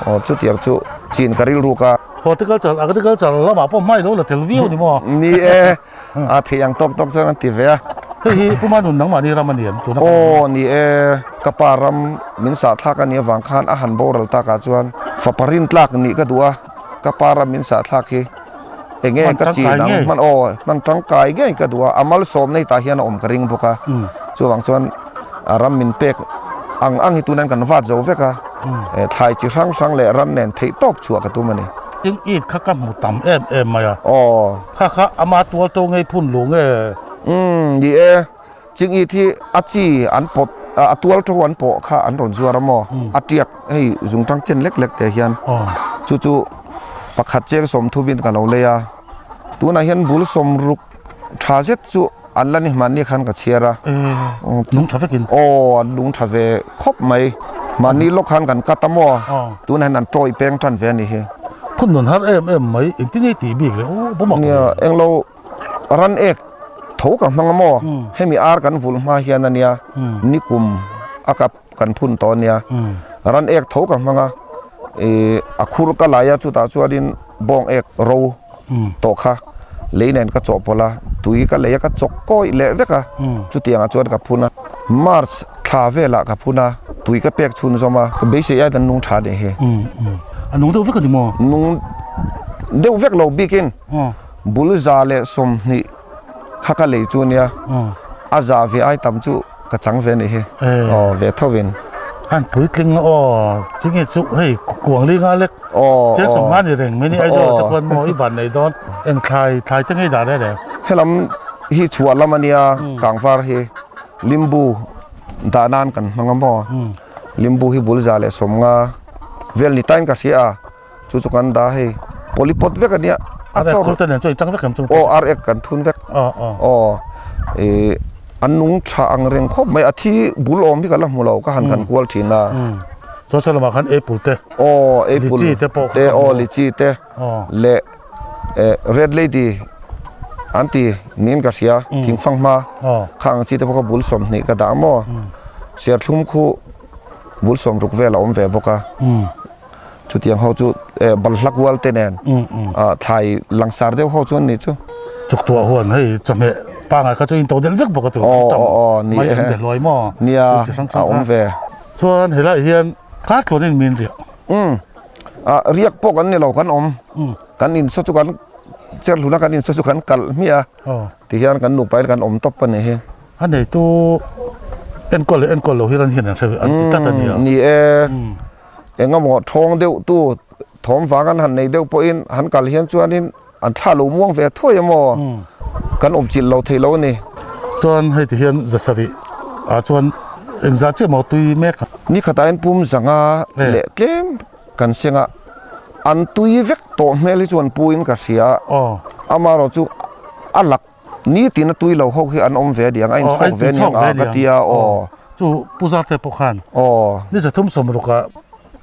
Aw chutiang chu chin ka rilruk a. Horticulture agriculture lamah pawh hmai lo la tel viau ni maw? Ni e. A theih ang tawk tawk chuan an ti ve a. Hei hi Puma nun nangmahni ram a ni em tuna kan Aw ni e, ka pa ram min sah thlak a nih avang khan a han boral takah chuan fapa rin tlak nih ka duh a, ka pa ram min sah thlak hi eng nge ka chin ang hman aw hman tangkai ngei ka duh a, a malsawmna hi tah hian a awm ka ring bawk a, chuvang chuan a ram min pek ang ang hi tunan kan vat zo vek a, thlai chi hrang hrang leh ram nen theih tawp chhuah ka tum a ni. Tin it kha ka hmu tam em em mai a. Aw. Kha kha ama tual to ngei phun lu nge? Umm ni e, ching it hi a chi an pawt a tual to an pawh kha an rawn zuar a maw? A tiak hei zungtang chen lek lek te hian chu chu pakhat cheng 30 in ka lo lei a, tunah hian bul 60 tha zet chu an la ni hmanni khan ka chhiar a. Lung tha vekin? Aw an lung tha ve khawp mai. Mahni lawk khan kan cut a maw? Tunah hian an tawi peng tan ve a ni hi. Phun nun har em em mai, engtin nge tih bik le aw bawm a Nia, englo ran ek tho ka hmang a maw? Hemi ar kan vulh hma hian a nia, nikum a kap kan phun tawh a nia. Ran ek tho ka hmang a, ih a khur ka lai a chutah chuanin bawng ek ro tawh kha lei nen ka chawhpawlh a, tui ka lei a ka chawk kawih leh vek a, chutiangah chuan ka phun a. March thla velah ka phun a, tui ka pek chhun zawm a, ka beisei ai dan nung tha nih hi. A nung deuh vek a ni maw? Nung deuh vek lo bikin bul 120 kha ka lei chu nia a za ve ai tam chu ka chang ve ni hi aw ve thovin an puitling aw chinge chu hei kuang li nga lek cheng 50 ni reng mai ni Aizawl te khuan maw i van nei dawn eng thlai thlai te ngei dah reng reng helam hi chhuah lam ania kangvar hi limbu dah nan kan hmang a maw limbu hi bul 150 vel ni tain ka hria a chu chu kan dah hei polypot vek ania a chawk te nen chuan chang vek em chung aw ar ek kan thun vek aw eh an nung tha ang reng khawp mai a thi bul awm hi ka la hmu lo ka han kan kual thin a chuan saw lamah khan apple te aw apple lychee te pawh te aw lychee te leh red lady an ti niin ka hria thingfang hma kha ang chi te pawh kha bul 20 ka dah maw serthlum khu bul 60 vel a awm ve bawk a. Chutiang ho chu balhla kual te nen thlai langsar deuh ho chu an ni chu. Chuktuah huan hei chawhmeh pangai kha chu in to del vek bawk a tur an tam mai an be hluai maw? Nia a awm ve. Chuan helaiah hian kar tluan in min riak. Riak pawh kan ni lo kan awm. Kan in saw chu kan cher hluna kan in saw chu kan kalh hmiah a tihian kan nupa in kan awm tawp a ni hi. A neitu enkawl leh enkawl lo hi ran hian an hre an ti tlat a nia. Ni e. Engemaw thawng deuh tu thawm vang an han nei deuh pawhin han kal hian chuanin an thla lo muang ve thuai emaw kan awm chilh lo thei lo a ni. Chuan hei ti hian 700 ah chuan engzah chiah maw tui mek a? Ni khatah hian pum zanga leh tlem kan seng a, an tui vek tawh hmel hi chuan puin ka hria a, amaherawh chu a lak Nitin a tui lo ho hi an awm ve diang, a inchhawk ve niang a ka ti a, aw. Chu Pu Zarte pawh khan ni 360 ah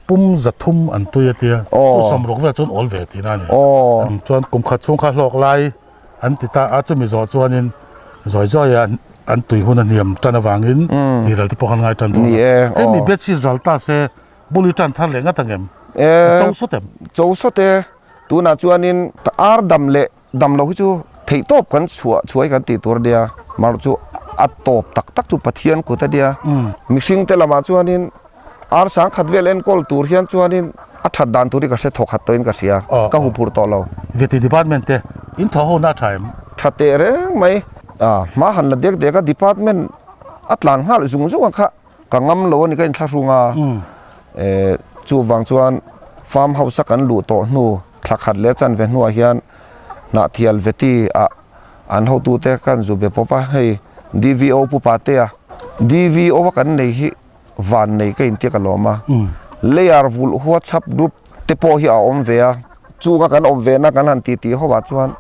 pum 300 an tui a tia, chu 60 vel chuan awl ve tihna a ni. Chuan kum khat chhung kha hlawk lai an ti ta a, chumi zawh chuanin zawi zawi a an tui hun a hniam tan avangin tih ral te pawh khan ngai tan dawn a. Hemi bet hi ral ta se bul i tan thar leh ngat ang em? A cho sawt em? Cho sawt e, tunah chuanin ar dam leh Dam lo hi chu theih tawp kan chhuah chhuai kan tih tur a nia, mar chu a tawp tak tak chu Pathian kut a nia. Mihring te lamah chuanin ar sangkhat vel enkawl tur hian chuanin a that dan tur hi ka hre thawk khat tawhin ka hria, ka huphurh tawh lo. Veti department te in thaw ho na a tha em? Tha teh reng mai, hma han la dek dek a department a tlan nghal zung zung a kha ka ngam lo a ni ka inthlahrung a, chuvang chuan farm house a kan luh tawh hnu thla khat leh chanve hnuah hian Hnahthial Veti ah an hotute kan zu be pawp a, hei DVO Pu Patea, DVO a kan nei hi van nei ka intia ka lawm a, Layer vulh WhatsApp group te pawh hi a awm ve a, chunga kan awm ve na kan han ti tih ho ah chuan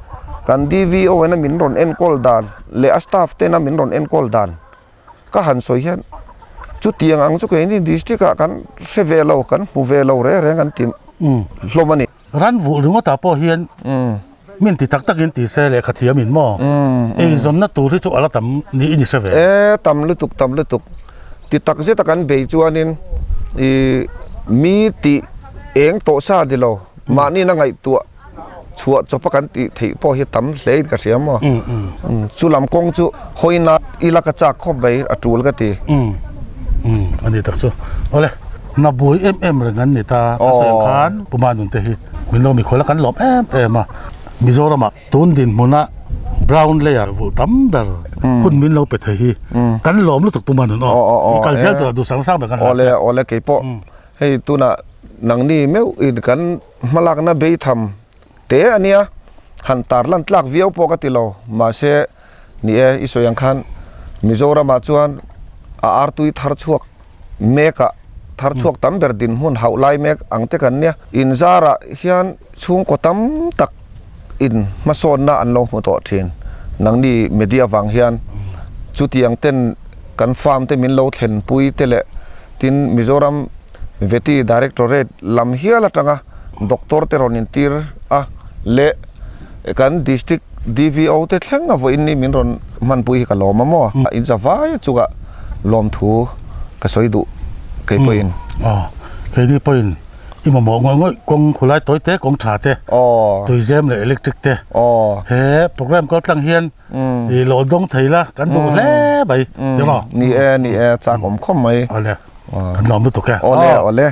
kan DVO in a min rawn enkawl dan leh a staff ten a min rawn enkawl dan ka han sawi hian chutiang ang chu keini district ah kan hre ve lo, kan hmu ve lo reng reng an ti hlawm a ni. Ran vulh ringawtah pawh hian min ti tak takin ti se lehkha thiam in maw eizawnna tur hi chu a la tam niin i hre ve. E tam lutuk tam lutuk ti tak zeta kan bei chuanin i mi tih eng tawh sa ni lo mahni na ngaihtuah chhuah chawpa kan tih theih pawh hi tam hle in ka hria maw chu lam kawng chu hawina ila ka chak khawp mai a tul ka ti. A ni tak chu awle na buai em em reng an ni ta ka sawi ang khan Puma nun te hi min lo mikhual a kan lawm em em a Mizoram ah tun dinhmuna brown layer vulh tam ber hun min lo pe thei hi kan lawm lutuk Puma nun aw i kal zel tur ah duh sang sang ber kan hlan che. Awle awle keipawh hei tunah nangni meuh in kan hmalakna beitham te a nia han tarlan tlak viau pawh ka ti lo mahse Ni e, i sawi ang khan Mizoramah chuan a artui thar chhuak mek ah thar chhuak tam ber dinhmun hauh lai mek ang te kan nia. Inzarah hian chhungkaw tam tak in hmasawnna an lo hmu tawh thin. Nangni media vang hian chutiang ten kan farm te min lo thlenpui te leh tin Mizoram Vety Directorate lam hial atanga doctor te rawn intir a leh kan District DVO te thleng a vawiin ni min rawn hmanpui hi ka lawm a maw? In za vai chungah lawmthu ka sawi duh kei pawhin. Aw, keini pawhin i mamawh ngawih ngawih kawng khulai tawi te, kawng tha te, tuizem leh electric te he program kal tlang hian i lo dawng thei la kan duh hle mai ti maw? Ni e, ni e, chak awm khawp mai. Awle, kan lawm lutuk e. Awle, awle.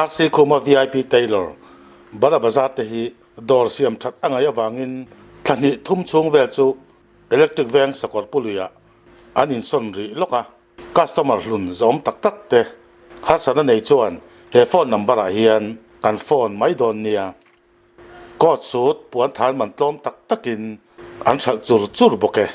RC Khuma VIP Tailor. Bara Bazar te hi dawr siam that a ngaih avangin thla hnih thum chhung vel chu Electric Veng sakawr puluiah an insawn rih lawk a. Customer hlun zawm tak tak te harsatna nei chuan he phone number ah hian kan phone mai dawn nia. Coat suit puan than man tlawm tak takin an hralh chur chur bawk e.